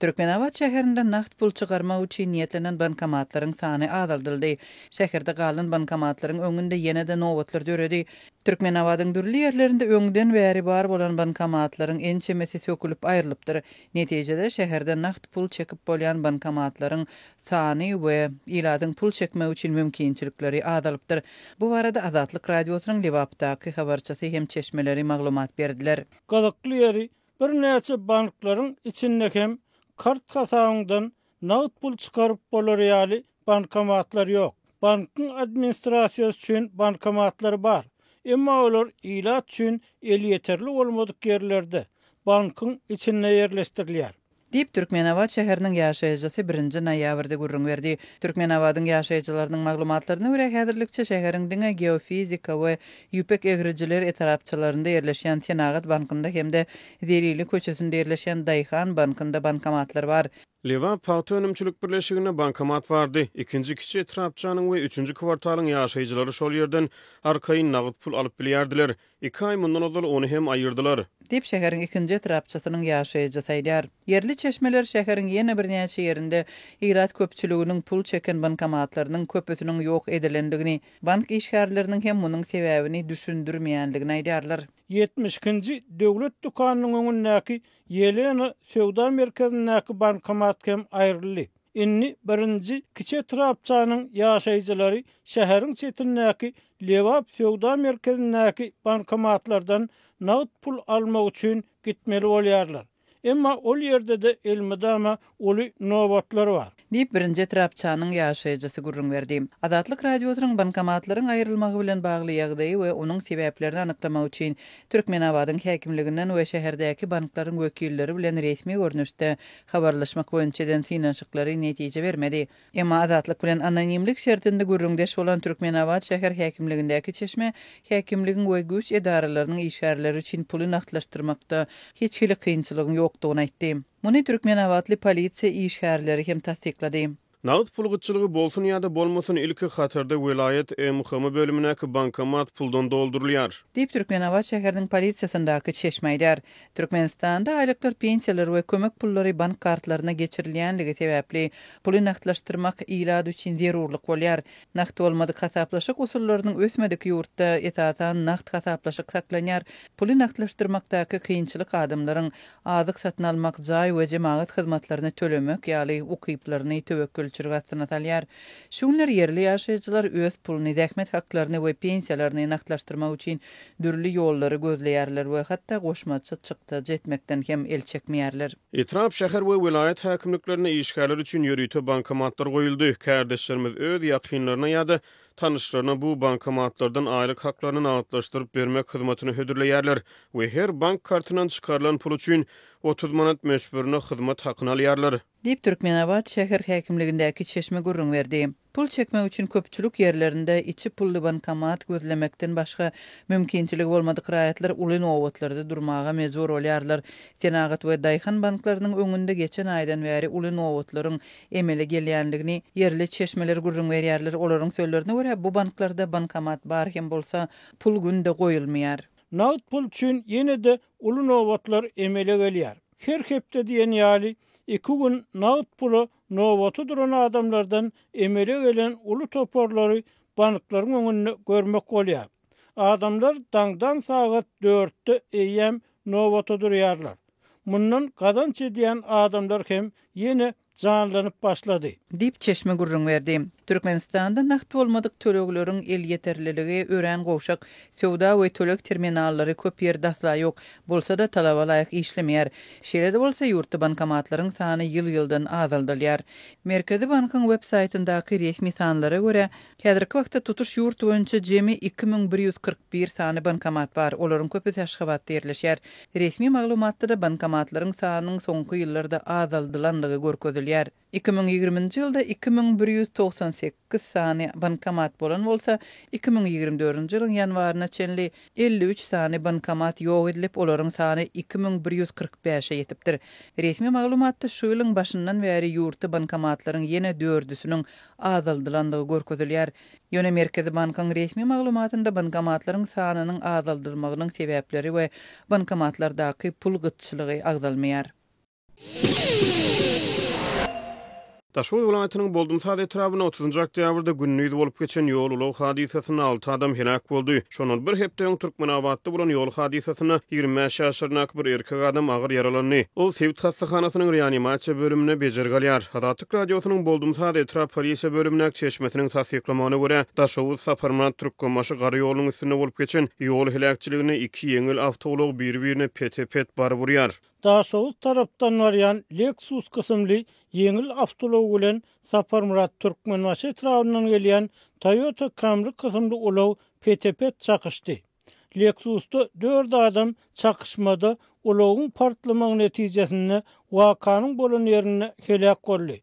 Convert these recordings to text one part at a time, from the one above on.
Türkmenabat şäherinde nagt pul çykarmak üçin niýetlenen bankomatlaryň sany azaldyldy. Şäherde galan bankomatlaryň öňünde ýene-de nobatlar döredi. Türkmenabadyň dürli ýerlerinde öňden bäri bar bolan bankomatlaryň ençemesi sökülip aýrylypdyr. Netijede, şäherde nagt pul çekip bolýan bankomatlaryň sany we ilatyň pul çekmek üçin mümkinçilikleri azalypdyr. Bu barada Azatlyk Radiosynyň Lebapdaky habarçysy hem çeşmeleri maglumat berdiler. Gyzykly ýeri, Birnäçe banklaryň içinde hem kart hasabyňdan nagt pul çykaryp bolar ýaly bankomatlar ýok. Bankyň administrasiýasy üçin bankomatlar bar. Emma olar ilat üçin elýeterli bolmadyk ýerlerde, bankyň içinde ýerleşdirilýär. Diýip, Türkmenabat şäheriniň ýaşaýjysy birinji noýabrda gürrüň berdi. Türkmenabadyň ýaşaýjylarynyň maglumatlaryna görä, häzirlikçe şäheriň diňe Geofizika we Ýüpek egrijiler etrapçalarynda ýerleşýän Senagat bankynda hem-de Zelili köçesinde ýerleşýän Daýhan bankynda bankomatlar bar. Lebap pagta önümçilik birleşiginde bankomat bardy. Ikinji kiçi etrapçanyň we üçünji kwartalyň ýaşaýjylary şol ýerden arkaýyn nagt pul alyp bilýärdiler. Iki aý mundan ozal ony hem aýyrdylar. Diýip, şäheriň ikinji etrapçasynyň ýaşaýjysy aýdýar. Ýerli çeşmeler şäheriň ýene birnäçe ýerinde ilat köpçüliginiň pul çeken bankomatlarynyň köpüsiniň ýok edilendigini, bank işgärleriniň hem munuň sebäbini düşündirmeýändigini aýdýarlar. 72-nji döwlet dükanynyň öňündäki Ýelena söwda merkezindäki bankomat hem aýryldy. Indi birinji kiçi etrapçanyň ýaşaýjylary şäheriň çetindäki Lebap söwda merkezindäki bankomatlardan nagt pul almak üçin gitmeli bolýarlar. Emma ol ýerde-de elmydama uly nobatlar bar. Diýip, birinji etrapçanyň ýaşaýjysy gürrüň berdi. Azatlyk Radiosynyň bankomatlaryň aýrylmagy bilen bagly ýagdaýy we onuň sebäplerini anyklamak üçin Türkmenabadyň häkimliginden we şäherdäki banklaryň wekilleri bilen resmi görnüşde habarlaşmak boýunça eden synanyşyklary netije bermedi. Emma Azatlyk bilen anonimlik şertinde gürrüňdeş bolan Türkmenabat şäher häkimligindäki çeşme häkimligiň we güýç edaralarynyň işgärleri üçin puly nagtlaşdyrmakda hiç hili kynçylygyň ýokdugyny aýtdy. Muny türkmenabatly polisiýa işgärleri hem tassyklady. Nagt pul gytçylygy bolsun ýa-da bolmasyn, ilki hatarda welaýat MHM bölümindäki bankomat puldan doldurylýar. Diýip, Türkmenabat şäheriniň polisiýasyndaky çeşme aýdýar. Türkmenistanda aýlyklar, pensiýalar we kömek pullary bank kartlaryna geçirilýänligi sebäpli, puly nagtlaşdyrmak ilat üçin zerurlyk bolýar. Nagt bolmadyk hasaplaşyk usullarynyň ösmedik ýurtda, esasan, nagt hasaplaşyk saklanýar. Puly nagtlaşdyrmakdaky kynçylyk adamlaryň azyk satyn almak, jaý we jemagat hyzmatlaryny tölemek ýaly ukyplaryny töwekgelçilik astyna salýar. Şu günler ýerli ýaşaýjylar öz puluny, zähmet haklaryny we pensiýalaryny nagtlaşdyrmak üçin dürli ýollary gözleýärler we hatda goşmaça çykdajy etmekden hem el çekmeýärler. Etrap, şäher we welaýat häkimliklerinde işgärler üçin ýörite bankomatlar goýuldy. Kärdeşlerimiz öz ýakynlaryna ýa-da Tanyşlaryna bu bankomatlardan aýlyk haklaryny nagtlaşdyryp bermek hyzmatyny hödürleýärler we her bank kartyndan çykarylan pul üçin 30 manat möçberinde hyzmat hakyny alýarlar. Diýip, Türkmenabat şäher häkimligindäki çeşme gürrüň berdi. Pul çekmek üçin köpçülik ýerlerinde içi pully bankomat gözlemekden başga mümkinçiligi bolmadyk raýatlar uly nobatlarda durmaga mejbur bolýarlar. Senagat we daýhan banklarynyň öňünde geçen aýdan bäri uly nobatlaryň emele gelýändigini ýerli çeşmeler gürrüň berýärler. Olaryň sözlerine görä, bu banklarda bankomat bar hem bolsa, pul günde goýulmaýar. Nagt pul üçin ýene-de uly nobatlar emele gelýär. Her hepde diýen ýaly iki gün nagt pula nobata duran adamlardan emele gelen uly toparlary banklaryň öňünde görmek bolýar. Adamlar daňdan sagat dörtde eýýäm nobata durýarlar. Mundan gazanç edýän adamlar hem ýene janlanyp başlady. Diýip, çeşme gürrüň berdi. Türkmenistanda nagt bolmadyk tölegleriň elýeterliligi örän gowşak. Söwda we töleg terminallary köp ýerde asla ýok, bolsa-da talaba laýyk işlemeýär. Şeýle-de bolsa, ýurtda bankomatlaryň sany ýyl-ýyldan azaldylýar. Merkezi bankyň web saýtyndaky resmi sanlara görä, Häzirki wagtda tutuş ýurt boýunça jemi 2141 sany bankomat bar, olaryň köpüsi Aşgabatda ýerleşýär. Resmi maglumatda-da bankomatlaryň sanynyň soňky ýyllarda azaldylandygy görkezilýär. 2020-nji ýylda 2198 sany bankomat bolan bolsa, 2024-nji ýylyň ýanwaryna çenli 53 sany bankomat ýok edilip, olaryň sany 2145-e ýetipdir. Resmi maglumatda şu ýylyň başyndan bäri ýurtda bankomatlaryň ýene dördüsiniň azaldylandygy görkezilýär. Ýöne Merkezi bankyň resmi maglumatynda bankomatlaryň sanynyň azaldylmagynyň sebäpleri we bankomatlardaky pul gytçylygy agzalmaýar. Daşoguz welaýatynyň Boldumsaz etrabynda otuzynjy oktýabrda gündiz bolup geçen ýol-ulag hadysasynda alty adam heläk boldy. Şondan bir hepde öň Türkmenabatda bolan ýol hadysasynda 25 ýaşlaryndaky bir erkek adam agyr ýaralandy. Ol sebit hassahanasynyň reanimasiýa bölüminde bejergi alýar. Azatlyk Radiosynyň Boldumsaz etrap polisiýa bölümindäki çeşmesiniň tassyklamagyna görä, Daşoguz, Saparmyrat Türkmenbaşy gara ýolunyň üstünde bolup geçen ýol heläkçiliginde iki ýeňil awtoulag biri-birine pete-pet baryp urýar. Daşoguz tarapdan barýan Lexus kysymly ýeňil awtoulag bilen Saparmyrat Türkmenbaşy etrabyndan gelýän Toyota Camry kysymly ulag pete-pet çakyşdy. Lexusda dört adam çakyşmada ulagyň partlamagy netijesinde wakanyň bolan ýerinde heläk boldy.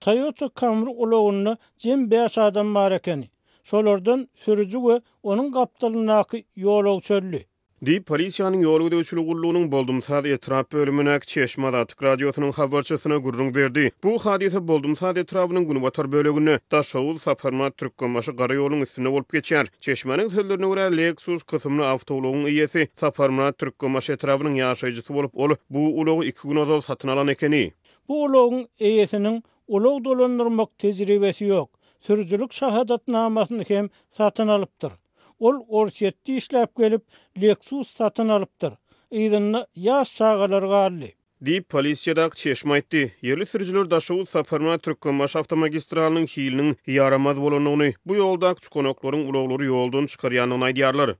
Toyota Camry ulagynda jem bäş adam bar ekeni. Şolardan sürüji we onuň gapdalyndaky ýolagçy öldi. Diýip, polisiýanyň ýol gözegçiligi gullugynyň Boldumsaz etrap bölümindäki çeşme Azatlyk Radiosynyň habarçysyna gürrüň berdi. Bu hadysa Boldumsaz etrabynyň günbatar böleginde, Daşoguz, Saparmyrat Türkmenbaşy gara ýoluň üstünde bolup geçýär. Çeşmäniň sözlerine görä, Lexus kysymly awtoulagyň eýesi Saparmyrat Türkmenbaşy etrabynyň ýaşaýjysy bolup, ol bu ulagy iki gün ozal satyn alan ekeni. Bu ulagyň eýesiniň ulag dolandyrmak tejribesi ýok, sürüjilik şahadatnamasyny hem satyn alypdyr. Ol Orsýetde işläp gelip, Lexus satyn alypdyr. Yzynda ýaş çagalary galdy. Diýip, polisiýadaky çeşme aýtdy. Ýerli sürüjiler Daşoguz, Saparmyrat Türkmenbaşy awtomagistralynyň hiliniň ýaramaz bolandygyny, bu ýoldaky çukanaklaryň ulaglary ýoldan çykarýandygyny aýdýarlar.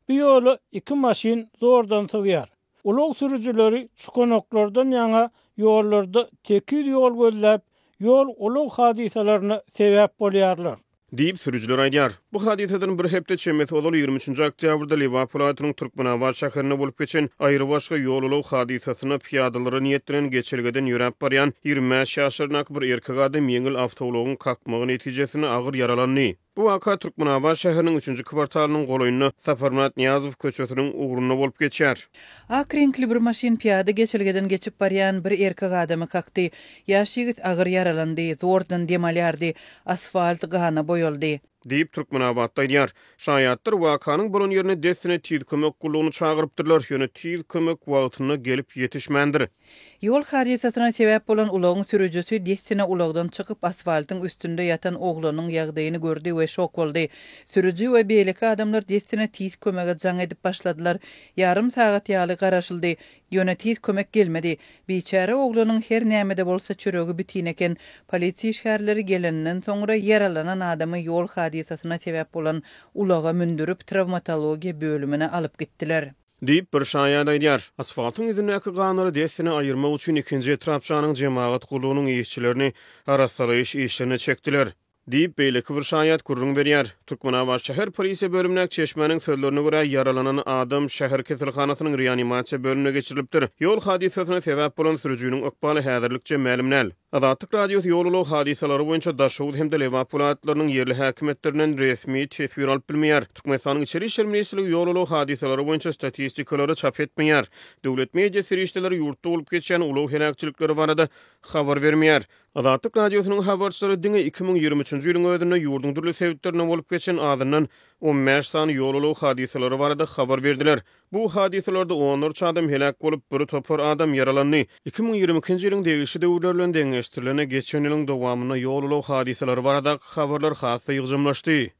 Bu ýola iki maşyn zordan sygýar. Ulag sürüjileri çukanaklardan ýaňa ýollarda tekiz ýol gözläp, ýol-ulag hadysalaryna sebäp bolýarlar. Diýip, sürüjiler aýdýar. Bu hadysadan bir hepde çemesi ozal, 23-nji oktýabrda Lebap welaýatynyň Türkmenabat şäherinde bolup geçen aýrybaşga ýol-ulag hadysasynda pyýadalara niýetlenen geçelgeden ýöräp barýan 25 ýaşlaryndaky bir erkek adam ýeňil awtoulagyň kakmagy netijesinde agyr ýaralandy. Bu waka Türkmenabat şäheriniň üçünji kwartalynyň golaýynda Saparmyrat Nyýazow köçesiniň ugrunda bolup geçýär. Ak reňkli bir maşyn pyýada geçelgeden geçip barýan bir erkek adamy kakdy. Ýaş ýigit agyr ýaralandy, zordan dem alýardy. Asfalt gana boýaldy. Diýip, Türkmenabatda aýdýar. Şaýatlar wakanyň bolan ýerine dessine Tiz kömek gullugyny çagyrypdyrlar, ýöne Tiz kömek wagtynda gelip ýetişmändir. Ýol hadysasyna sebäp bolan ulagyň sürüjisi dessine ulagdan çykyp, asfaltyň üstünde ýatan oglanyň ýagdaýyny gördi we şok boldy. Sürüji we beýleki adamlar dessine Tiz kömege jaň edip başladylar. Ýarym sagat ýaly garaşyldy. Ýöne tiz kömek gelmedi. Biçäre oglanyň her näme-de bolsa çöregi bitin eken. Polisiýa işgärleri geleninden soňra ýaralanan adamy ýol hadysasyna sebäp bolan ulaga mündürip, trawmatologiýa bölümine alyp gitdiler. Diýip, bir şaýat aýdýar. Asfaltyň ýüzündäki ganlary dessine aýyrmak üçin ikinji etrapçanyň jemagat gullugynyň işçilerini arassalaýyş işlerine çekdiler. Diýip, beýleki bir şaýat gürrüň berýär. Türkmenabat şäher polisiýa bölümindäki çeşmäniň sözlerine görä, ýaralanan adam şäher keselhanasynyň reanimasiýa bölümine geçirilipdir. Ýol hadysasyna sebäp bolan sürüjiniň ykbaly häzirlikçe mälim däl. Azatlyk Radiosy ýol-ulag hadysalary boýunça Daşoguz hem-de Lebap welaýatlarynyň ýerli häkimiýetlerinden resmi teswir alyp bilmeýär. Türkmenistanyň Içeri işler ministrligi ýol-ulag hadysalary boýunça statistikalary çap etmeýär. Döwlet media serişdeleri ýurtda bolup geçýän ulag heläkçilikleri barada habar bermeýär. Azatlyk Radiosynyň habarçylary diňe 2023-nji ýylyň özünde ýurduň dürli sebitlerinde bolup geçen azyndan 15 sany ýol-ulag hadysalary barada habar berdiler. Bu hadysalarda onlarça adam heläk bolup, bir topar adam ýaralandy. 2022-nji ýylyň degişli döwürleri bilen deňeşdirilende, geçen ýylyň dowamynda ýol-ulag hadysalary baradaky habarlar has-da ýygjamlaşdy.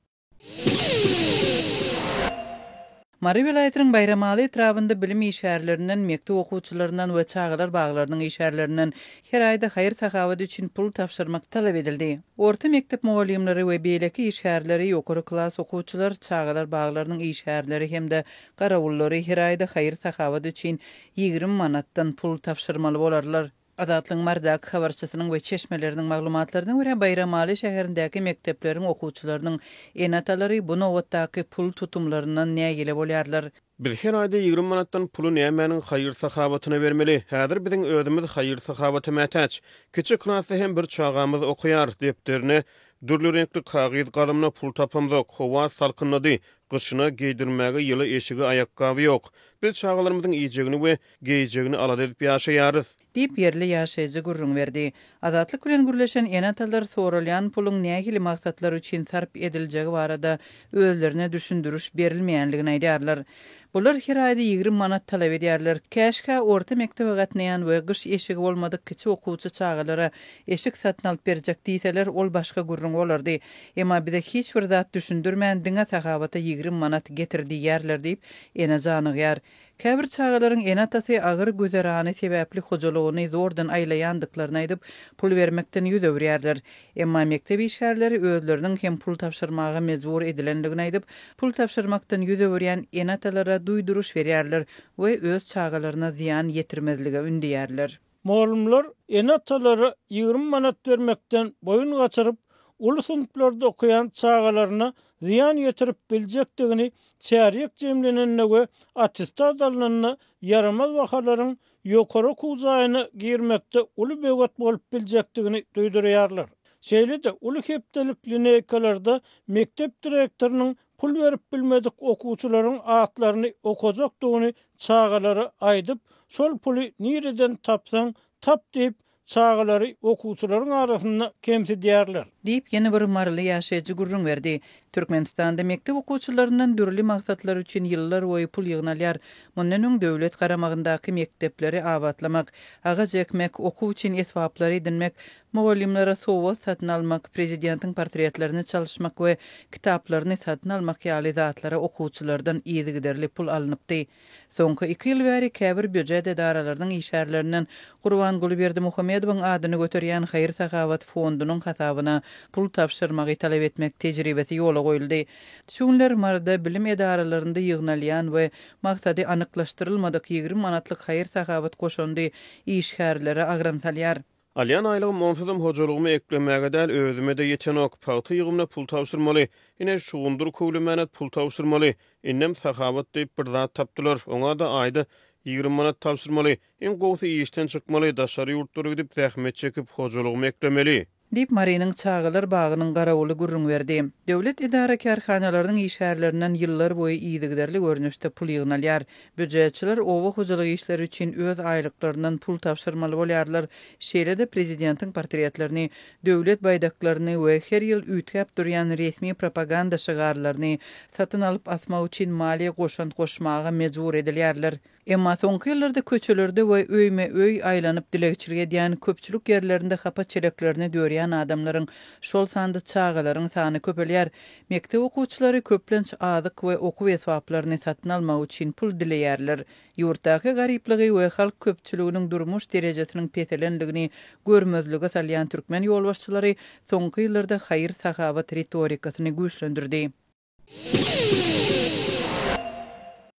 Mary welaýatynyň Baýramaly etrabynda bilim işgärlerinden, mekdep okuwçylaryndan we çagalar baglarynyň işgärlerinden her aýda haýyr-sahawat üçin pul tabşyrmak talap edildi. Orta mekdep mugallymlary we beýleki işgärleri, ýokary klas okuwçylar, çagalar baglarynyň işgärleri hem-de garawullary her aýda haýyr-sahawat üçin 20 manatdan pul tabşyrmaly bolarlar. Azatlygyň Marydaky habarçysynyň we çeşmeleriniň maglumatlaryna görä, Baýramaly şäherindäki mekdepleriň okuwçylarynyň ene-atalary bu nobatdaky pul tutumlaryndan nägile bolýarlar. Biz her aýda 20 manatdan puly nämäniň haýyr-sahawatyna bermeli? Häzir biziň özümiz haýyr-sahawata mätäç. Kiçi klasda hem bir çagamyz okaýar. Depderine, dürli reňkli kagyz galamyna pul tapamzok. Howa salkynlady. Gyşyna geýdirmäge ýyly eşigi, aýakgaby ýok. Biz çagalarymyzyň iýjegini we geýjegini alada edip ýaşaýarys. Diýip, ýerli ýaşaýjy gürrüň berdi. Azatlyk bilen gürleşen ene-atalar soralýan puluň nähili maksatlar üçin sarp ediljegi barada özlerine düşündiriş berilmeýänligini aýdýarlar. Bular her aýda 20 manat talap edýärler. Käşgä orta mekdebe gatnaýan we gyş eşigi bolmadyk kiçi okuwçy çagalara eşik satyn alyp berjek diýseler, ol başga gürrüň bolardy. Emma bize hiç bir zat düşündirmän, diňe sahawata 20 manat getir diýýärler diýip, ene janygýar. Käbir çagalaryň ene-atasy agyr güzerany sebäpli hojalygyny zordan aýlaýandyklaryny aýdyp, pul bermekden ýüz öwürýärler. Emma mekdep işgärleri özleriniň hem pul tabşyrmaga mejbur edilendigini aýdyp, pul tabşyrmakdan ýüz öwürýän ene-atalara duýduryş berýärler we öz çagalaryna zyýan ýetirmezlige ündeýärler. Mugallymlar ene-atalara 20 manat bermekden boýun gaçyryp, uly synplarda okaýan çagalaryna zyýan ýetirip biljekdigini çärýek jemlenende we attestat alnanda ýaramaz bahalaryň ýokary okuw jaýyna girmekde uly böwet bolup biljekdigini duýdurýarlar. Şeýle-de, uly hepdelik lineýkalarda mekdep direktorynyň pul berip bilmedik okuwçylaryň atlaryny okajakdygyny çagalara aýdyp, şol puly nireden tapsaň, tap diýip, çagalary okuwçylaryň arasynda kemsidýärler. Diýip, ýene bir maryly ýaşaýjy gürrüň berdi. Türkmenistanda mekdep okuwçylaryndan dürli maksatlar üçin ýyllarboýy pul ýygnalýar. Mundan öň döwlet garamagyndaky mekdepleri abatlamak, agaç ekmek, okuw üçin esbaplar edinmek, mugallymlara sowgat satyn almak, prezidentiň portretlerini çalyşmak we kitaplaryny satyn almak ýaly zatlara okuwçylardan yzygiderli pul alnypdy. Soňky iki ýyl bäri käbir býujet edaralarynyň işgärlerinden Gurbanguly Berdimuhamedowyň adyny göterýän haýyr-sahawat fondunyň hasabyna pul tabşyrmagy talap etmek tejribesi ýola goýuldy. Şu günler Maryda bilim edaralarynda ýygnalýan we maksady anyklaşdyrylmadyk 20 manatlyk haýyr-sahawat goşandy işgärlere agram salýar. Alýan aýlygym onsuzam hojalygymy eklemäge däl, özüme-de ýetenok. Pagta ýygymyna pul tabşyrmaly. Ine, şugundyr köwlemäne pul tabşyrmaly. Indem sahawat diýip bir zat tapdylar. Oňa-da aýda 20 manat tabşyrmaly. Iň gowusy işden çykmaly, daşary ýurtlara gidip zähmet çekip, hojalygymy eklemeli. Diýip, Marynyň çagalar bagynyň garawuly gürrüň berdi. Döwlet edara-kärhanalarynyň işgärlerinden ýyllarboýy yzygiderli görnüşde pul ýygnalýar. Býujetçiler oba hojalyk işleri üçin öz aýlyklaryndan pul tabşyrmaly bolýarlar. Şeýle-de prezidentiň portretlerini, döwlet baýdaklaryny we her ýyl üýtgäp durýan resmi propaganda şygarlaryny satyn alyp asmak üçin maliýe goşant goşmaga mejbur edilýärler. Emma soňky ýyllarda köçelerde we öýme-öý aýlanyp dilegçilik edýän, köpçülik ýerlerinde hapa çeleklerini dörýän adamlaryň, şol sanda çagalaryň sany köpelýär. Mekdep okuwçylary köplenç azyk we okuw esbaplaryny satyn almak üçin pul dileýärler. Ýurtdaky garyplygy we halk köpçüliginiň durmuş derejesiniň peselenligini görmezlige salýan türkmen ýolbaşçylary soňky ýyllarda haýyr-sahawat ritorikasyny güýçlendirdi.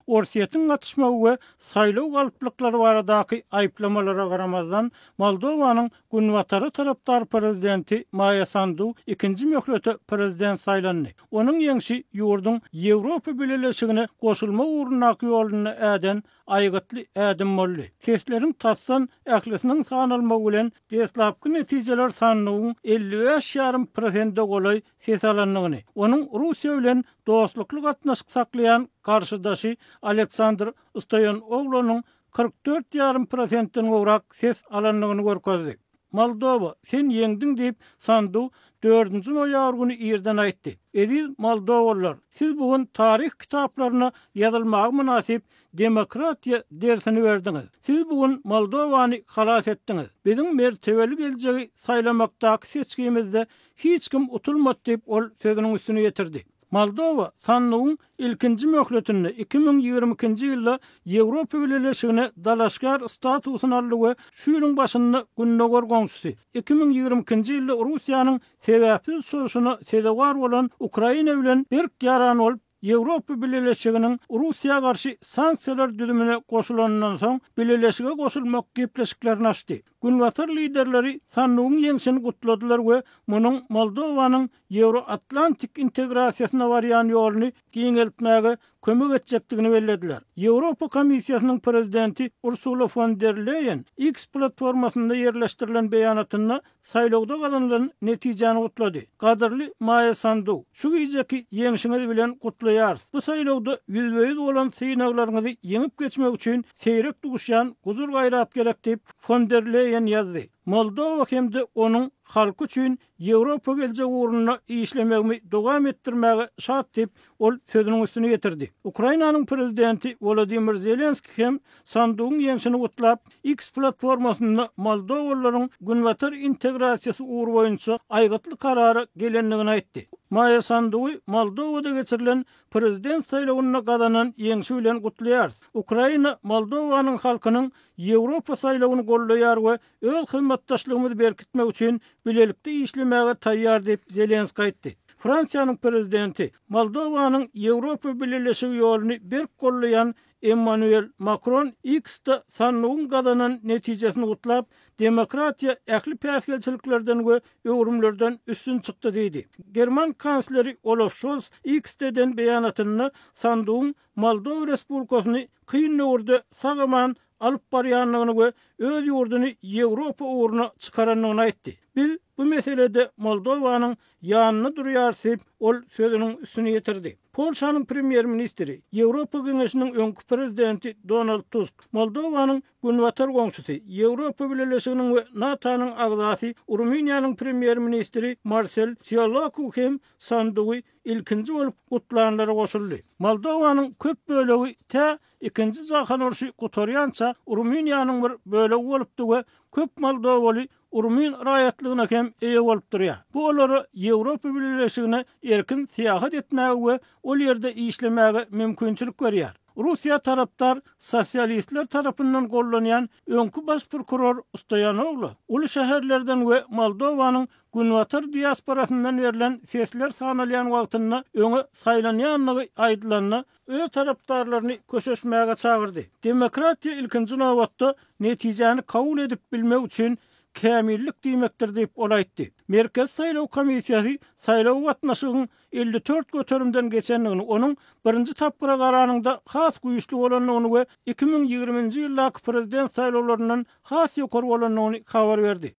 Orsýetiň gatyşmagy we saýlaw galplyklary baradaky aýyplamalara garamazdan, Moldowanyň Günbatara tarapdar prezidenti Maýa Sandu ikinji möhlete prezident saýlandy. Onuň ýeňşi ýurduň Ýewropa Bileleşigine goşulmak ugrundaky ýolunda äden aýgytly ädim boldy. Sesleriň tasdan ählisiniň sanalmagy bilen deslapky netijeler Sanduwyň 55 ýarym prosente golaý ses alandygyny, onuň Russiýa bilen dostlukly gatnaşyk saklaýan garşydaşy Aleksandr Stoýanoglonyň 44 ýarym prosentden gowrak ses alandygyny görkezdi. Moldowa, sen ýeňdiň diýip, Sandu dördünji noýabr güni irden aýtdy. Eziz moldowalylar, siz bu gün taryh kitaplaryna ýazylmaga mynasyp demokratiýa dersini berdiňiz. Siz bu gün Moldowany halas etdiňiz. Biziň mertebeli geljegi saýlamakdaky seçgimizde hiç kim utulmady diýip, ol sözüniň üstüni ýetirdi. Moldowa sandygyň ilkinji möhletinde, 2022-nji ýylda Ýewropa Bileleşigine dalaşgär statusyny aldy we şu ýylyň başynda gündogar goňşusy, 2022-nji ýylda Russiýanyň sebäpsiz çozuşyna sezewar bolan Ukraina bilen berk ýaran bolup, Ýewropa Bileleşiginiň Russiýa garşy sanksiýalar düzümine goşulanyndan soň, Bileleşige goşulmak gepleşiklerini açdy. Günbatar liderleri Sandugyň ýeňşini gutladylar we munuň Moldowanyň Ýewroatlantik integrasiýasyna barýan ýoluny giňeltmäge kömek etjekdigini bellediler. Ýewropa Komissiýasynyň prezidenti Ursula fon der Leýen X platformasynda ýerleşdirilen beýanatynda saýlawda gazanylan netijäni gutlady. Gadyrly Maýa Sandu, şu gijeki ýeňşiňiz bilen gutlaýarys. Bu saýlawda ýüzbe-ýüz bolan synaglaryňyzy ýeňip geçmek üçin seýrek duşýan gujur-gaýrat gerek diýip, Fon der Leýen ýazdy. Moldowa hem-de onuň halky üçin Ýewropa geljegi ugrunda işlemegimi dowam etdirmäge şat diýip, ol sözüniň üstüni ýetirdi. Ukrainanyň prezidenti Wolodymyr Zelenskiý hem Sandugyň ýeňşini gutlap, X platformasynda moldowalylaryň Günbatar integrasiýasy ugry boýunça aýgytly karara gelendigini aýtdy. Maýa Sandugy Moldowada geçirilen prezident saýlawynda gazanan ýeňşi bilen gutlaýarys. Ukraina Moldowanyň halkynyň Ýewropa saýlawyny goldaýar we öz hyzmatdaşlygymyzy berkitmek üçin bilelikde işlemäge taýýar diýip, Zelenskiý aýtdy. Fransiýanyň prezidenti Moldowanyň Ýewropa Bileleşigi ýoluny berk goldaýan Emmanuel Makron X-de Sandugyň gazanan netijesini gutlap, Demokratiýa ähli päsgelçiliklerden we öwrümlerden üstün çykdy diýdi. German kansleri Olaf Şols X-de eden beýanatynda Sandugyň Moldowa Respublikasyny kyn döwürde sag-aman alyp barýandygyny we öz ýurduny Ýewropa ugruna çykarandygyny aýtdy. Biz bu meselede Moldowanyň ýanynda durýarys diýip, ol sözüniň üstüni ýetirdi. Polşanyň premýer-ministri, Ýewropa Geňeşiniň öňki prezidenti Donald Tusk, Moldowanyň günbatar goňşusy, Ýewropa Bileleşiginiň we NATO-nyň agzasy Rumyniýanyň premýer-ministri Marsel Siolaku hem Sanduwy ilkinji bolup gutlanlara goşuldy. Moldowanyň köp bölegi tä Ikinji jahan urşy gutarýança Rumyniýanyň bir bölegi bolupdy we köp moldowaly rumyn raýatlygyna hem eýe bolup durýar. Bu olara Ýewropa Bileleşigine erkin syýahat etmäge we ol ýerde işlemäge mümkinçilik berýär. Russiýa tarapdar sosialistler tarapyndan gollanýan öňki baş prokuror Stoýanoglo uly şäherlerden we Moldowanyň günbatar diasporasyndan berlen sesler sanalýan wagtynda öňe saýlanýandygy aýdylanda, öz tarapdarlaryny köşeşmäge çagyrdy. Demokratiýa ilkinji nobatda netijäni kabul edip bilmek üçin kämillik diýmekdir diýip, ol aýtdy. Merkezi saýlaw komissiýasy saýlawa gatnaşygyň 54 göterimden geçendigini, onuň birinji tapgyra garanyňda has güýçli bolandygyny we 2020-nji ýyldaky prezident saýlawlaryndan has ýokary bolandygyny habar berdi.